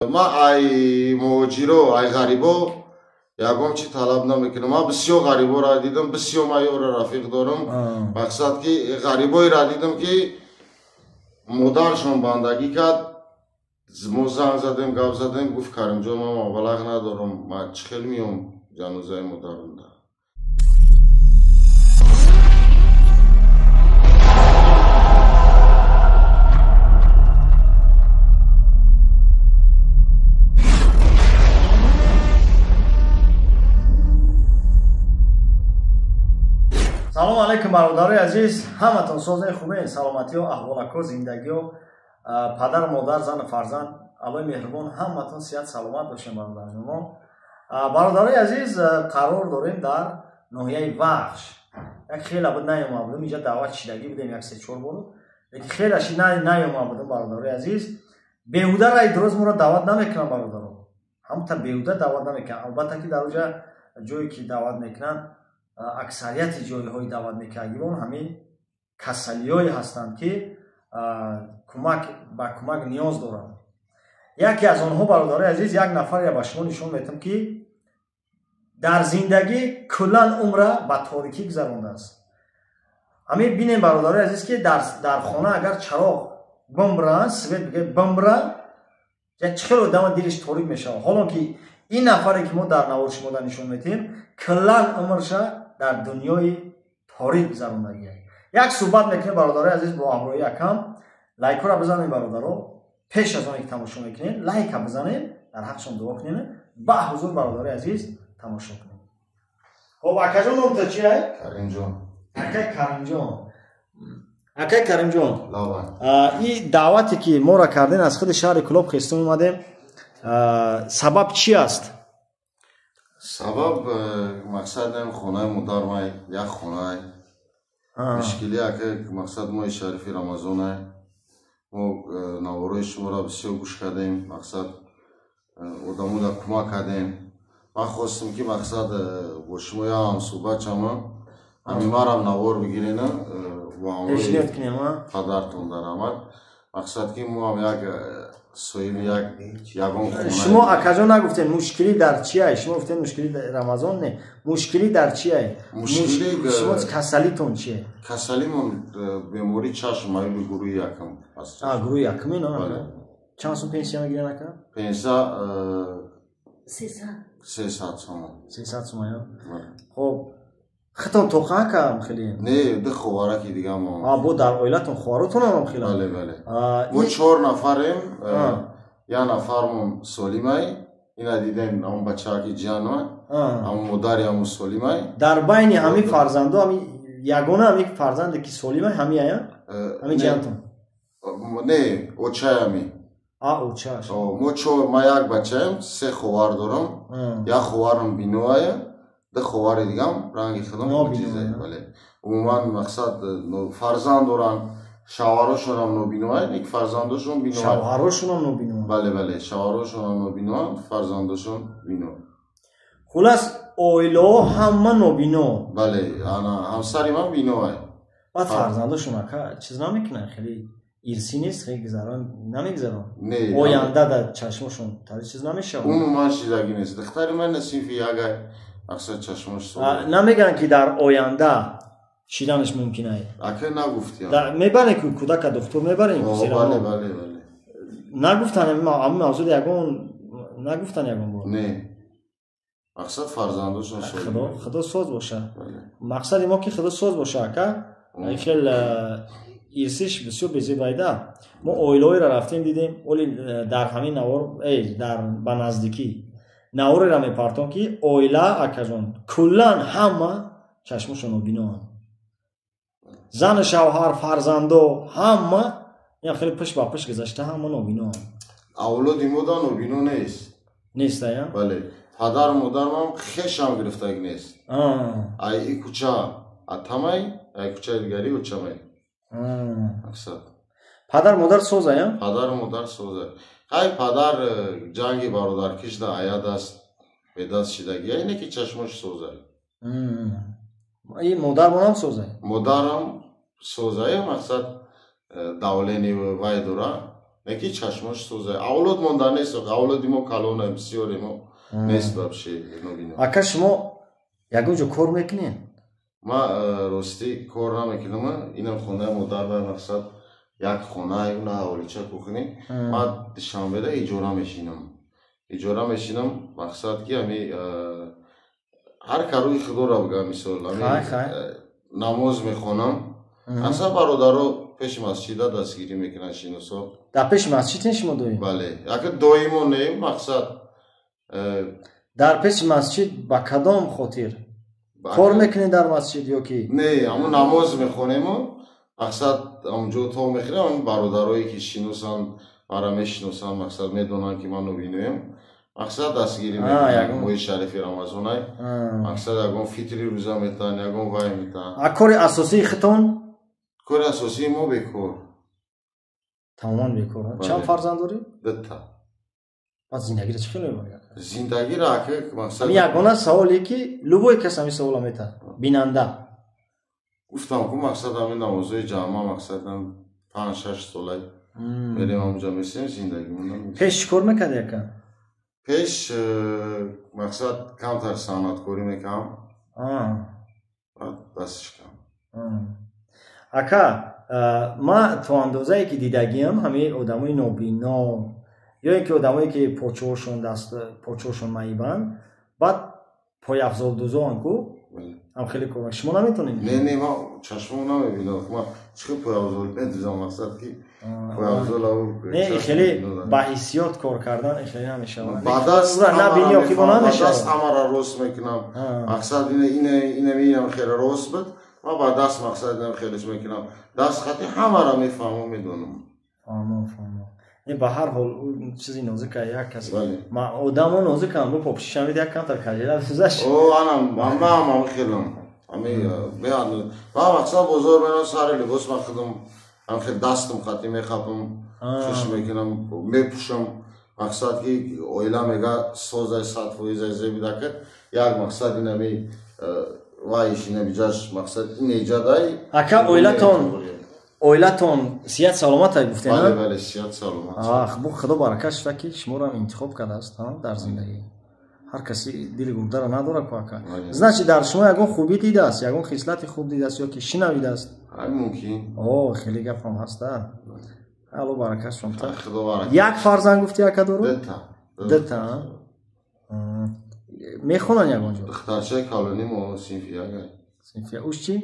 Ман ай муҳоҷиро, ай ғарибо ягон чи талаб намекунам. Ман бисёр ғариборо дидам, бисёр ман ёро рафиқ дорам. Мақсад ки ғарибоеро дидам, ки модаршон бандагӣ кард. Мо занг задем, гап задем, гуфт: «Каримҷон, ман маблағ надорам, ман чӣ хел меом ҷанозаи модарамда?» Салому алайкум, бародарои азиз, ҳаматон созен, хубен, саломатиё, аҳволако, зиндагиё, падар, модар, зану фарзанд, Аллои меҳрубон ҳаматон сиҳат саломат бошем. Бародарҷонон, бародарои азиз, қарор дорем дар ноҳияи Вахш. Як хела буд наёма будем инҷа, даъват шидагӣ будем як се-чор бор, лекин хелаши наёма будем. Бародарои азиз, беҳуда раи дуруст моро даъват намекунам, бародаро, ҳамта беҳуда даъват намекунам. Албатта ки дар оҷа ҷое ки даъват мекунанд, аксарияти ҷойҳои даъват мекардагибон ҳамин касалиҳое ҳастанд, ки кӯмак ба кӯмак ниёз доранд. Яке аз онҳо, бародарои азиз, як нафаре ба шумо нишон медиҳам, ки дар зиндагӣ куллан умра ба торикӣ гузарондааст. Ҳамин бинем, бародарои азиз, ки дар хона агар чароғ бимбра, свет биге бимбра, чӣ хел одама дилиш торик мешавад. Ҳолон ки ин нафаре ки мо дар навор шумода нишон медиҳем, куллан умрша дар дунёи торик гузарондагия. Як суҳбат мекунем, бародарои азиз, бо ҳамроҳи акам. Лайкҳоро бизанем, бародаро, пеш аз оне ки тамошо мекунем, лайка бизанем, дар ҳақшон дуо кунем. Ба ҳузур, бародарои азиз, тамошо кунем. Хоб, акаҷон, номта чи ай? Каримҷон. Акай Каримҷон, акай Каримҷон, и даъвате ки моро кардем, аз худи шаҳри Кӯлоб хестон омадем, сабаб чи аст? Сабаб, мақсад, хонаи модармай, як хонай мушкили, ака. Мақсад, моҳи шарифи Рамазонай, мо наворои шуморо бисёр гӯш кардем, мақсад, одамода кӯмак кардем. Ман хостам, ки, мақсад, бо шумо я ҳамсӯҳбат шавам, ҳамин марам навор бигирена бо ҳамроҳи падартон дар амал. Мақсад, ки мо ҳам як соҳиби як ягон хона. Шумо, акаҷон, нагуфтем, мушкилӣ дар чиай? Шумо гуфтем, мушкилӣ Рамазон, не, мушкилӣ дар чиай? Шумо касалитон чие? Касалимон бемории чашм, маъюби гурӯҳи якум. Гурӯҳи якумин. Чанд сум пенсия мегирен, ака? Пенсия 300 сомон. 300 сум. Хоб, хитон тоқа, ака, хеле? Не, ду ховараки дига мо. Бо дар оилатон ховаротонам хела? Бале, бале, мо чор нафарем. Як нафармон солимай, ина дидем, ҳамон бачааки ҷианма, ҳамон модари ҳамон солимай. Дар байни ҳамин фарзандо ҳами ягона ҳами фарзанде ки солимай ҳами ая, ҳами ҷиантон? Не, очай ҳами. Очаш. Мо чор, ман як бачаем, се ховар дорам. Як ховарам биноая, ду ховари дигам ранги худам. Бале, умуман, мақсад, фарзанд доранд, шавҳарошонам нобиноанд, ек фарзандошон бино. Шавҳарошонам нобино? Бале, бале, шавҳарошонам нобиноанд, фарзандошон бино. Хулас, оилаҳо ҳама нобино? Бале, ана ҳамсари ман биноай. Баъд фарзандошон, ака, чиз намекунанд, хеле ирсӣ нест, хеле гузарон намегузарон? Не. Оянда дар чашмошон тари чиз намешавад? Умуман шидагӣ нест. Духтари ман синфи ягай, аксар чашмош. Намегӯянд, ки дар оянда шиданаш мумкин ай? Ака, нагуфтиям. Мебарем ку кӯдака, духтур мебарем. Бале, бале, бале. Нагуфтан ҳамин мавзуи ягон, нагуфтан ягон бор? Не, мақсад, фарзандошон. Худо соз боша. Мақсади мо ки худо соз боша, ака. Хел ирсиш бисёр безебайда. Мо оилаҳоеро рафтем, дидем. Оли дар ҳамин навор дар ба наздикӣ навореро мепартом, ки оила, акаҷон, куллан ҳама чашмошон нобиноанд, зану шавҳар, фарзандо, ҳама я хеле пушт ба пушт гузашта, ҳама нобиноанд. Авлоди мода нобино нест. Нест, ая? Бале, падару модармам хешам гирифтагӣ нест. Ай и кӯча атамай, ай кӯчаи дигари очамай. Мақсад. Падар модар созая? Падару модар соза. Хай, падар ҷанги бародаркишда аяд аст, бедаст шидагӣ, ине ки чашмош созай. И модармонам созай? Модарам созай, мақсад, давление вай дора. Неки чашмош соза. Авлод монда нест, авлоди мо калона бисёре мо нест вообще нобино. Ака шумо ягон ҷо кор мекунед? Ма ростӣ кор намекунам, инам хонаи модар ва мақсад як хона, уна ҳаволича кухни. Ма душанбеда иҷора мешинам. Иҷора мешинам, мақсад ки ами ҳар карӯи худоро бигам, мисол ами намоз мехонам. Асла бародаро пеши масҷида дастгирӣ мекунанд шиносо. Дар пеши масҷид шумо доим? Бале, ака доимо не, мақсад дар пеши масҷид ба кадом хотир? Кор мекунед дар масҷид ё ки? Не, ҳамун намоз мехонему, мақсад ҳамунҷо то мехӯрем, ҳамун бародарое ки шиносанд, мара мешиносанд, мақсад медонанд ки ман нобиноям. Мақсад дастгирӣ мекунанд моҳи шарифи Рамазонай. Мақсад ягон фитри рӯза метаҳанд, ягон вай метаҳанд. А кори асосии худтон? Кори асосии мо бекор. Тамоман бекор. Чанд фарзанд дорӣ? Дута. Баъд зиндагиро чӣ хел мебарӣ? Зиндагиро ака мақсад ягона саволе ки любой кас ҳамин савола метаҳад. Бинанда. Гуфтам ку мақсад ҳамин намозҳои ҷамъа мақсад 5-6 солай мерем ҳамунҷа месем зиндагимон. Пеш чӣ кор мекардӣ ака? Пеш мақсад камтар санъаткорӣ мекардам. Баъд дастиш кам. Ака, ма то андозае ки дидагиам ҳамаи одамои нобино ё ин ки одамое ки почоҳошон даст почоҳошон маибанд, баъд пойафзолдӯзоанд ку ҳам хеле кор. Шумо наметонед? Не, не, ма чашмам намебинам. Ма чӣ хел пойафзол медӯзам, мақсад ки пойафзол не, хеле ба ҳиссиёт кор кардан хеле намешавад. Ба даст набини ё ки бо намешавад. Ба даст ҳамаро рост мекунам. Мақсад ина инам хеле рост буд. Ма ба даст мақсад инам хелеш мекунам. Даст хати ҳамаро мефаҳмам, медонам. Фаҳмам, фаҳмам. Не, ба ҳар ҳол чизи нозика як кас. Ма одамо нозикам, бо попшишамид як камтар кажела сузаш. О, анам, ман ҳам хелам. Ами беҳад. Ма мақсад бозор мерам, сари либос ма худам ҳам хел дастам хати мехапам, шуш мекунам, мепӯшам. Мақсад ки оила мега созай 100% зебида кард. Як мақсад инами вайш инами ҷаш мақсад инеҷадай. Ака оилатон сиҳат саломат ай гуфтем? Бале, бале, сиҳат саломат. Ах, бу худо баракат шуда ки шуморо интихоб кардааст дар зиндагӣ. Ҳар каси дили гурдаро надорад ку ака. Значит дар шумо ягон хубӣ дидааст, ягон хислати хуб дидааст ё ки шинавидааст? Ай мумкин. О, хеле гапам ҳаста. Алло баракат шум. Худо баракат. Як фарзанд гуфти ака дору? Дута. Дута. Мехонанд ягон ҷо? Духтарчаи калони мо синфи як. Синфи як. Уш чӣ?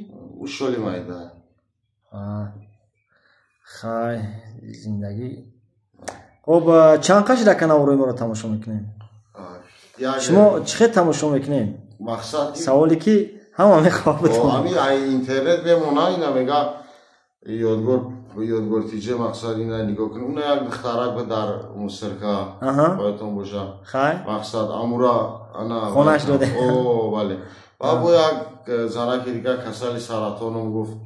Уш шоли майда. Хай, зиндагӣ. Хоб, чанд қашр ака наворои моро тамошо мекунед? Шумо чӣ хел тамошо мекунед? Мақсад саволе ки ҳама мехоҳад бидонад. Ами ай интернет мемона, ина мега ёдгор ёдгор тиҷе мақсад ина нигоҳ кун. Уна як духтарак ба дар мусирка боятон боша. Хай. Мақсад амура ана хонаш доде. О, бале. Ва бо як занаки дигар касали саратоном гуфт,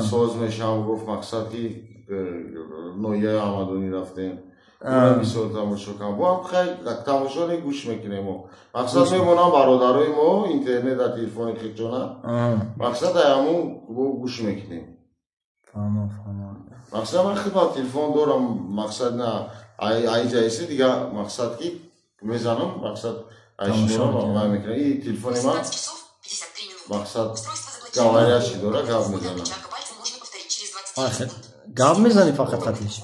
соз мешавам гуфт, мақсад ки ноҳияи Ҳамадонӣ рафтем. Уна бисёр тамошо кардам. Бо ҳам хай тамошо не гӯш мекунем мо. Мақсад мемонам бародарои мо интернет дар телефони худшона. Мақсад ай ҳамун гӯш мекунем. Фаҳмам, фаҳмам. Мақсад ман худам телефон дорам, мақсад на ай ҷайси дигар мақсад ки мезанам, мақсад ай шуморо вай мекунам. И телефони ман мақсад говорящий дора, гап мезанам. Гап мезанӣ фақат хатиш?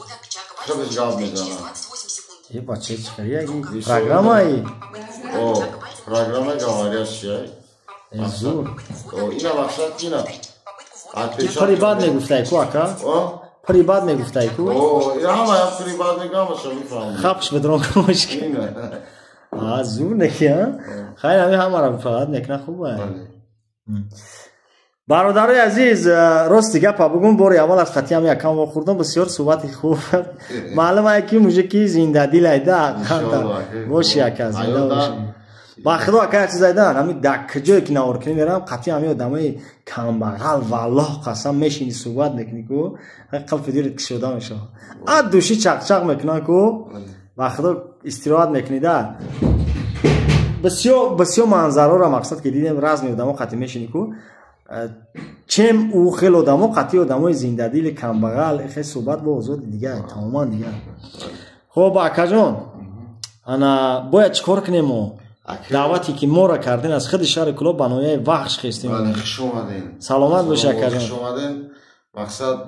Худаш гап мезанам. Е бача чӣ хел яги программаи? О, программа говорящий ай. Зур. О, ина мақсад ина. Пари бад мегуфтай ку ака? Пари бад мегуфтай ку? О, ҳама як пари бад мегӯям, ҳамаша мефаҳмам. Хапш бедрон кумошки. А, зур неки, а? Хайр, ҳами ҳамаро фақат мекна хуб ай. Бародарои азиз, рости гапа бугум, бори аввал аз хатиам якам вохӯрдам, бисёр суҳбати хуб. Маълум ай ки мужики зиндадил айда, боши ака, зинда боши. Ба худо ака як чиз айда, ҳами дар куҷое ки наворкунӣ мерам, қатъи ҳами одамои камбағал, валлоҳ қасам, мешини суҳбат мекунӣ ку, қалби дилат кушода мешавад. А души чақчақ мекунанд ку, ба худо истироҳат мекунӣ да. Бисёр бисёр манзароро мақсад ки дидем, разни одамо қатъи мешини ку. Чем ӯ хел одамо қатъи одамои зиндадили камбағал хел суҳбат бо озоди дигар, тамоман дигар. Хоб, акаҷон, ана бояд чӣ кор кунем мо? Даъвате ки моро кардин аз худи шаҳри Кӯлоб ба ноҳияи Вахш хестем. Хуш омадем. Саломат боши, акаҷон. Хуш омадем. Мақсад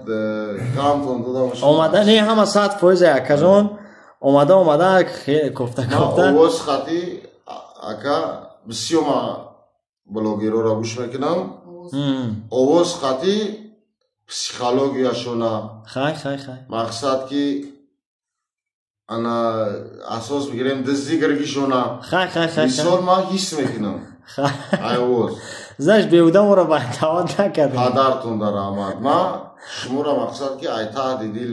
ғамтон дода бошад. Омада не, ҳама 100%, акаҷон. Омада омада кофта кофта. Овоз хати ака бисёр ма блогерора гӯш мекунам. Овоз хати психологияшона. Хай хай хай. Мақсад ки ана асос бигирем дизди гиргишона. Хай хай хай. Мисол ма ҳис мекунам. Ай овоз. Знаешь, беҳуда моро ба даъват накардем. Падартон дар раҳмат. Ма шуморо мақсад ки ай таҳти дил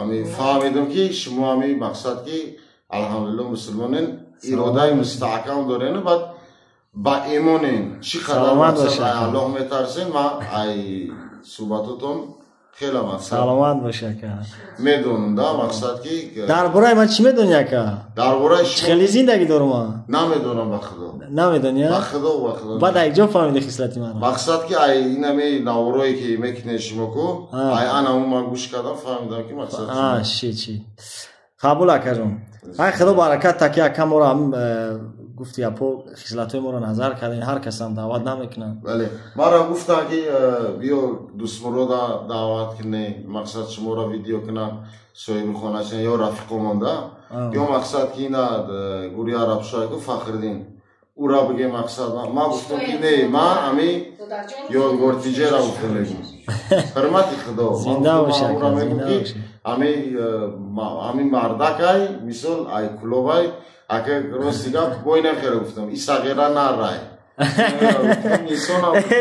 ами фаҳмидам ки шумо ами мақсад ки алҳамдулилло мусулмонен, иродаи мустаҳкам дорену баъд ба имонен. Чӣ қадар мақсад ай Аллоҳ метарсен, ма ай суҳбатотон хеле мақсад. Саломат боши, ака. Медонам да мақсад ки дар бораи ман чӣ медонӣ, ака? Дар бораи шумо хеле зиндагӣ дорам ман. Намедонам, ба Худо. Намедонӣ, ба Худо, ба Худо. Баъд як ҷо фаҳмиди хислати маро. Мақсад ки ай инами наворое ки мекунед шумо ку, ай анаму ман гӯш кардам, фаҳмидам ки мақсад. Ши чи. Қабул, акаҷон. Ай Худо баракат таки, ака, моро гуфти апо хислатҳои моро назар кардем, ҳар касам даъват намекунанд. Бале, маро гуфтанд ки биё дӯстмурода даъват кунем, мақсад шуморо видео кунам, соҳиби хоначин ё рафиқо монда, ё мақсад ки ина гури арабшоҳ ку Фахриддин, ура бигем. Мақсад ман гуфтам ки не, ман ами Ёдгор Тиҷера гуфтам мегум. Ҳурмати Худо. Зинда боши. Ура мегум ки ами мардакай, мисол ай кулобай. Ака, рости гап, бой нахера гуфтам, и сағира нарай.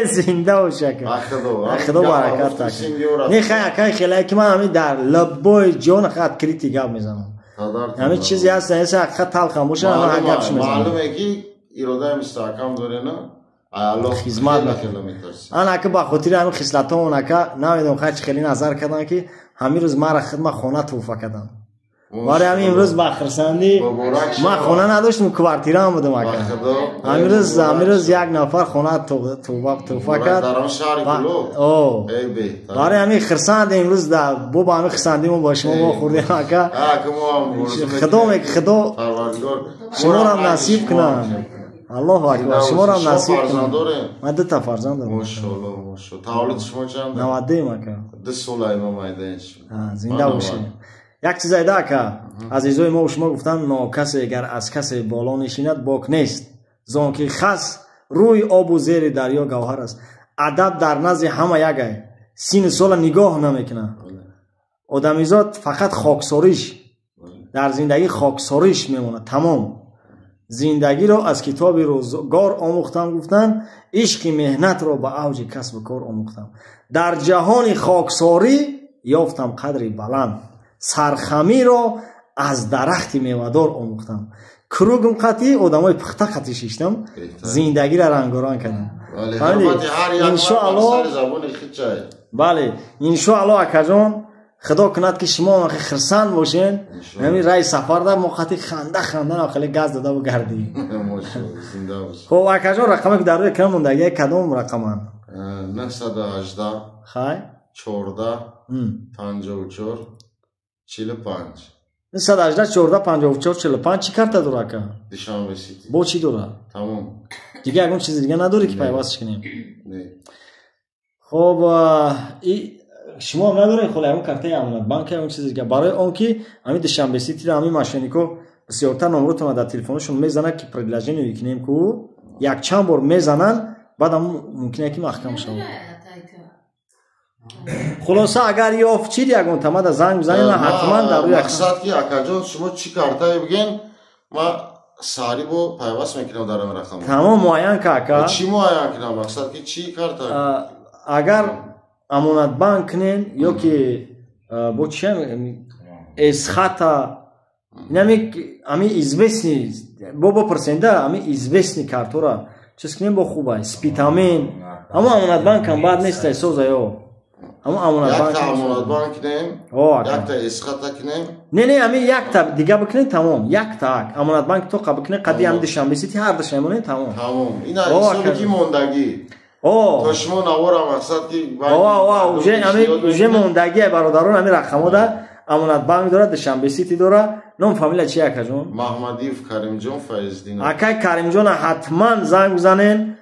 Зинда боши, ака, Худо баракат. Не, хай, акай, хеле ки ман ҳамин дар лаббои ҷон хат крити гап мезанам. Ҳамин чизе ҳаст, эса ҳақиқат талхам боша, ҳамин гапш мезанам. Маълуме ки иродаи мустаҳкам дорена, хизмат ан ака, ба хотири ҳамин хислатҳоон, ака, намедонам, хай, чи хеле назар кардам ки ҳамин рӯз мара хидма хона тӯҳфа кардам. Барои ҳамин имрӯз ба хурсандӣ, ман хона надоштам, квартираам будам, ака. Ҳамин рӯз як нафар хона тӯҳфа кард. Барои ҳамин хурсанд имрӯз бо ба ҳамин хурсандӣ мо бо шумо вохӯрдем, ака. Худо худо шуморам насиб кунад. Аллоҳу акбар, шуморам насиб кунад. Ман дута фарзанд дорам. 92-м, ака. Зинда бошед. Як чиз айда, ака, азизои мо шумо гуфтанд: нокасе гар аз касе боло нишинад, бок нест, зон ки хас рӯи обу зери дарё гавҳар аст. Адаб дар назди ҳама ягай, сину сола нигоҳ намекунад. Одамизод фақат хоксориш дар зиндагӣ хоксориш мемонад, тамом. Зиндагиро аз китоби рӯзгор омӯхтам, гуфтанд, ишқи меҳнатро ба авҷи касбу кор омӯхтам. Дар ҷаҳони хоксорӣ ёфтам қадри баланд, сархамиро аз дарахти мевадор омӯхтам. Кругм қатӣ одамои пухта қатӣ шиштам, зиндагиро рангоранг кардам. Иншоалло, бале, иншоалло, акаҷон, худо кунад ки шумо хирсанд бошен. Ҳамин раи сафарда мо қати ханда ханда хеле газ дода бигардӣ. Хоб, акаҷон, рақаме ки дар рӯи экран мондагия кадом рақаманд? 918 Хай. 14 54 45. 918 14 54 45. Чӣ карта дора, ака? Душанбе Сити. Бо чӣ дора? Тамом. Дига ягон чизи дига надорӣ ки пайвастш кунем? Не. Хоб, шумо ҳам надоред хола ягон картаи Амонатбанк, ягон чизи дига? Барои он ки ҳамин Душанбе Ситиро ҳамин мошеннико бисёртар номротона дар телефонашон мезанад ки предложение викунем ку, якчанд бор мезананд, баъдам мумкин ки маҳкам шавад. Хулоса, агар ёфт чид ягон тамада, занг бизанед, ман ҳатман дар рӯи Мақсад ки, акаҷон, шумо чӣ картае биген, ма саҳри бо пайваст мекунам дар ин рақам. Тамом, муайян ка, ака. Чӣ муайян кунам? Мақсад ки чӣ карта? Агар Амонатбанк кунен ё ки бо чи Эсхата, инами ами известный бо бопурсенда, ами известный картора чиз кунем, бо хубай Спитамен. Амо Амонатбанкам бад нестай, соза ё ҳамон Амонатбанк. Амонатбанк кунем, якта Эсхата кунем. Не, ами якта дига бикунем, тамом. Якта Амонатбанк тоқа бикунем, қади ами Душанбе Сити ҳар душанбе монем, тамом. Тамом, ина ҳисоби ки мондагӣ. То шумо навора мақсад ки уже мондагие бародарон, ҳамин рақамода Амонатбанк дорад, Душанбе Сити дорад. Ном фамилия чи, акаҷон? Маҳмадиев Каримҷон Файздинов. Акай Каримҷона ҳатман занг бизанен,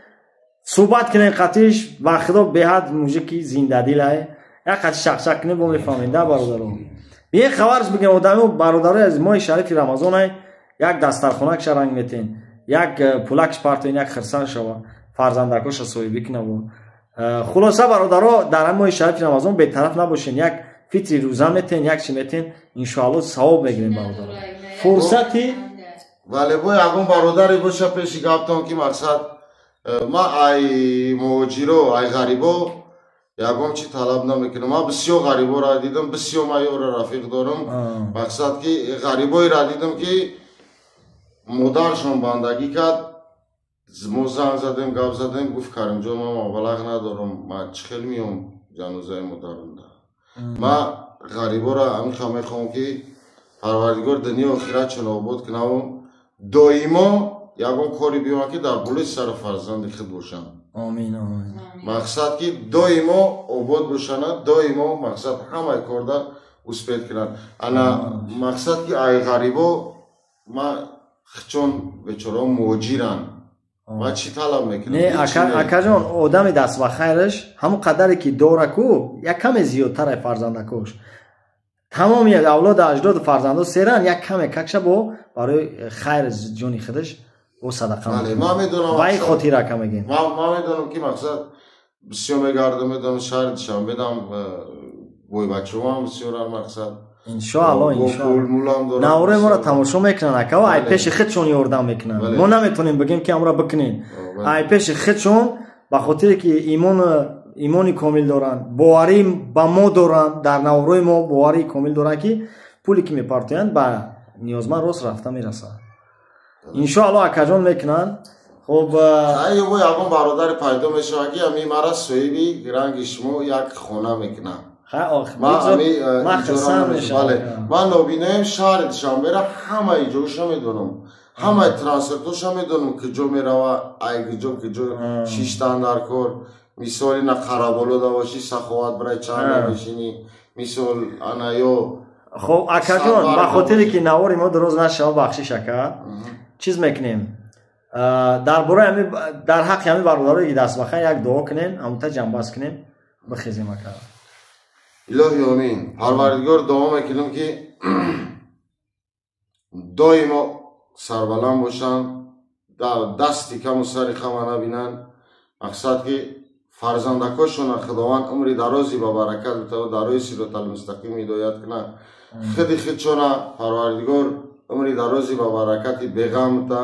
суҳбат кунен қатиш. Ба худо, беҳад мужики зиндадилае. Як қатиш шақшақ кунем, бо мефаҳмем да, бародарон. Бие хабарш бигем одами, бародарои аз моҳи шарифи Рамазонай, як дастархонакша ранг метен, як пулакш партоен, як хирсан шава, фарзандакоша соҳибӣ кунаву. Хулоса, бародаро, дар моҳи шарифи Рамазон бетараф набошен. Як фитри рӯза метен, як чи метен, иншоалло савоб мегирем, бародаро. Фурсати Вале бо ягон бародаре боша, пеши гаптон ки мақсад ма ай муҳоҷиро, ай ғарибо ягон чи талаб намекунам. Ман бисёр ғариборо дидам, бисёр ман ёро рафиқ дорам. Мақсад ки ғарибоеро дидам, ки модаршон бандагӣ кард. Мо занг задем, гап задем, гуфт: «Каримҷон, ман маблағ надорам, ман чӣ хел меом ҷанозаи модарамда?» Ман ғариборо ҳамиха мехоҳам, ки Парвардигор дунё охиратшон обод кунаву доимо ягон коре биёмад, ки дар болои сару фарзанди худ бошанд. Омин, омин. Мақсад ки доимо обод бошанд, доимо мақсад ҳамаи корда успеть кунанд. Ана мақсад ки ай ғарибо ма чун бечораҳо муҳоҷиранд, ман чӣ талаб мекунам? Не, акаҷон, одами даст ба хайраш ҳамон қадаре ки дора ку, як каме зиёдтар фарзандакош, тамоми авлоду аҷдоду фарзандо серан, як каме какша бо барои хайр ҷони худаш бо садақа. Ман медонам. Ба ин хотир, ака, мегем. Ман медонам, ки мақсад бисёр мегардам, медонам, шаҳри Душанбедам бойбачаҳоам бисёрам, мақсад. Иншоалло, иншоалло, наврои моро тамошо мекунанд, ака, ай пеши худшон ёрдам мекунанд. Мо наметонем бигем, ки амро бикунем, ай пеши худшон, ба хотире ки имони комил доранд, боварӣ ба мо доранд, дар наврои мо боварии комил доранд, ки пуле ки мепартоянд, ба ниёзманд рост рафта мерасад. Иншоалло, акаҷон, мекунанд. Хуб. Ягон бародаре пайдо мешавад, ки ами мара соҳиби ранги шумо як хона мекунам. Ман нобиноем, шаҳри Душанбера ҳамаи ҷоша медонам, ҳамаи транспортоша медонам, куҷо мерава, ай куҷо куҷо шиштан дар кор. Мисоли на Қараболо да бошӣ, Саховат бирай, чанда мешинӣ, мисол, ана ё Хоб, акаҷон, ба хотире ки навори мо дуроз нашава, бахшиш, ака, чиз мекунем, дар бораи дар ҳаққи ҳами бародарое ки дастбаха як дуо кунем, ҳамута ҷамъбаст кунем, бихезем, ака. Илоҳи омин. Парвардигор, дуо мекунем, ки доимо сарбаланд бошанд, дасти каму сари хама набинанд. Мақсад ки фарзандакошона Худованд умри дарози ба баракат битавад, дар роҳи сироталмустақим ҳидоят кунад. Худи худшона Парвардигор умри дарози ба баракати беғам бита.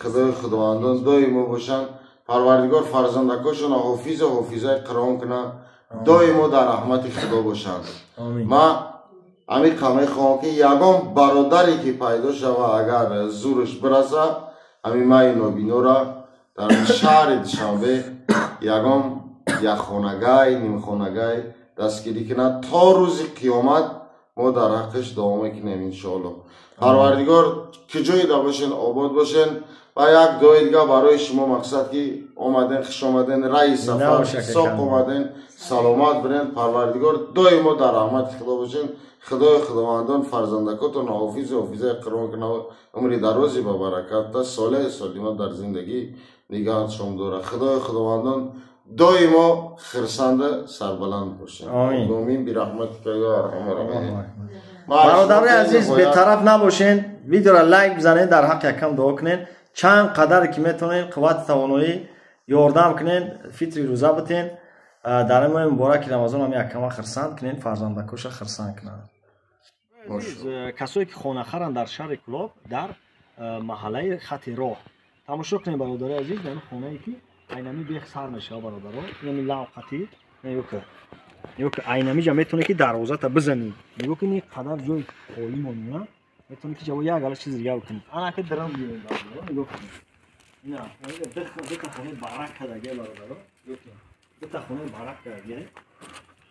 Худои худовандон доимо бошанд. Парвардигор фарзандакошона ҳофизу ҳофизаи Қуръон кунад, доимо дар раҳмати Худо бошанд. Ман амиқа мехоҳам, ки ягон бародаре ки пайдо шава, агар зурш бираса, ҳамин майи нобинора дар шаҳри Душанбе ягон якхонагай, нимхонагай дастгирӣ кунад, то рӯзи қиёмат мо дар ҳаққиш дуо мекунем, иншоалло. Парвардигор, куҷое да бошен, обод бошен. Ва як дуои дига барои шумо, мақсад ки омаден, хуш омаден, раи сафар соқ омаден, саломат бирен. Парвардигор, доимо дар раҳмати Худо бошен. Худои худовандон фарзандакотон ҳофизу ҳофизаи Қуръон кунад, умри дарози ба баракатта, солеҳ солима дар зиндагӣ нигаҳшон дорад. Худои худовандон, доимо хирсанда сарбаланд бошед. Омин бираҳматика ё арҳамар роҳимин. Бародарои азиз, бетараф набошен, видеоро лайк бизанед, дар ҳаққи якам дуо кунед, чанд қадаре ки метавонед, қуввати тавоноӣ ёрдам кунед, фитри рӯза битен. Дар ин моҳи мубораки Рамазон ҳам якама хирсанд кунед, фарзандакоша хирсанд кунанд. Касое ки хонахаранд дар шаҳри Кӯлоб, дар маҳаллаи Хати роҳ, тамошо кунед, бародарои азиз. Дар хонае ки айнами бех сар мешава, бародаро, инами лав қати, нигоҳ ки, айнамиҷа метавонӣ ки дарвозата бизанӣ. Нигоҳ кунӣ, қадар ҷои холӣ монӣ, метавонӣ ки ҷаво як гала чиз дига бикунӣ. Анаки драм гирем, бародаро, нигоҳ кунед, ина дута хонаи барак кадаге, бародаро, нигоҳ кунед, дута хонаи барак кадаге.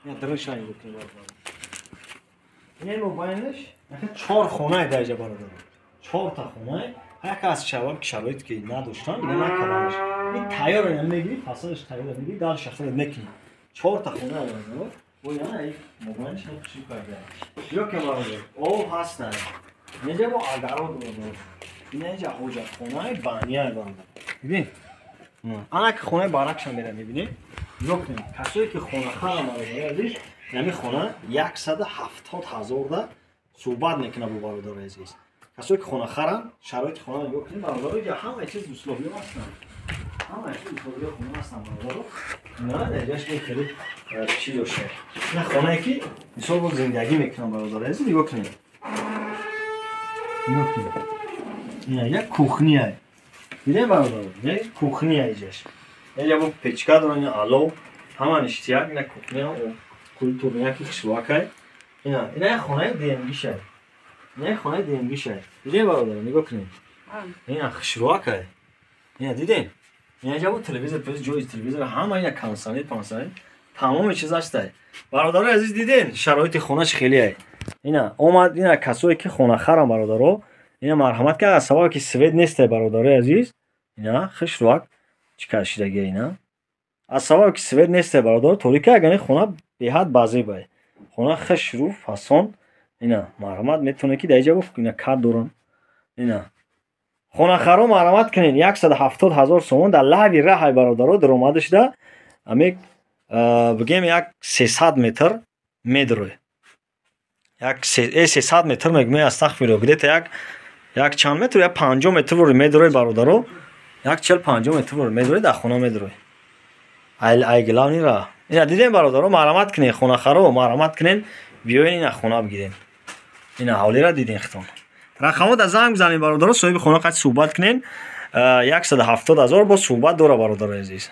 Ина дрша нигоҳ кунед, бародаро, ина мобайнаш чор хонае даҷа, бародаро, чорта хонае. Яке аз шабаб ки шароит ки надоштан, дига накарданаш. Ин тайёр мегирӣ, фасадаш тайёр мегирӣ, дальше худат мекунӣ. Чорта хона бародаро. Бо яна ин мобайнаш чӣ карда. Ё ки бародар, об ҳаста. Инҷа бо огород бародар. Инҷа ҳоҷатхонаи баня бародар. Бибин. Ана ки хонаи баракша мера мебинӣ. Нигоҳ кунед. Касое ки хонахарам бародари азиз, ҳамин хона 170 ҳазор да суҳбат мекунад бо бародари азиз. Касое ки хонахаранд, шароити хона нигоҳ кунед, бародаро, инҷа ҳамаи чиз условиё ҳастанд. Ҳамаи чиз условиё хона ҳастанд, бародаро. На, даҷаш хеле чӣ дошта. Ина хонае ки мисол бо зиндагӣ мекунанд, бародари азиз, нигоҳ кунед. Нигоҳ кунед. Ина як кухня. Дидем, бародаро? Як кухня иҷаш. Инҷа бо печка доран, ина алов, ҳама ништяк, ина кухня, культурняки хушвакай. Ина як хонаи ДМГшай. Ина як хонаи ДМГшай. Дидем, бародаро, нигоҳ кунед. Ина хушвакай. Ина дидем? Ина ҷа бо телевизор, пес ҷои телевизор, ҳама ина кондиционер, пансионер, тамоми чиз ҳастай. Бародарои азиз, дидем шароити хонаш хеле. Ина омад, ина касое ки хонахарам, бародаро, ина марҳамат ки аз сабабе ки свет нестай, бародарои азиз, ина хушрӯак чӣ кашидагия ина. Аз сабабе ки свет нестай, бародаро, торика, агар хона беҳад базебай. Хона хушрӯ фасон. Ина марҳамат метавонед ки дар инҷа ина кат дорам. Ина хонахаро марҳамат кунед, 170 ҳазор сомон дар лави раҳай, бародаро, даромада шуда, ами бигем як 300 метр медрой. Як 300 метр мегӯем, астағфирулло, где-то як чанд метр, як 50 метр вори медрой, бародаро, як 40-50 метр вори медрой, дар хона медрой. Ай главный ра. Ина дидем, бародаро, марҳамат кунед, хонахаро марҳамат кунед, биёен ина хона бигирем. Ина ҳавлира дидем хитон. Рақамҳо да занг бизанед, бародаро, соҳиби хона қати суҳбат кунед. 170 ҳазор бо суҳбат дора, бародарои азиз.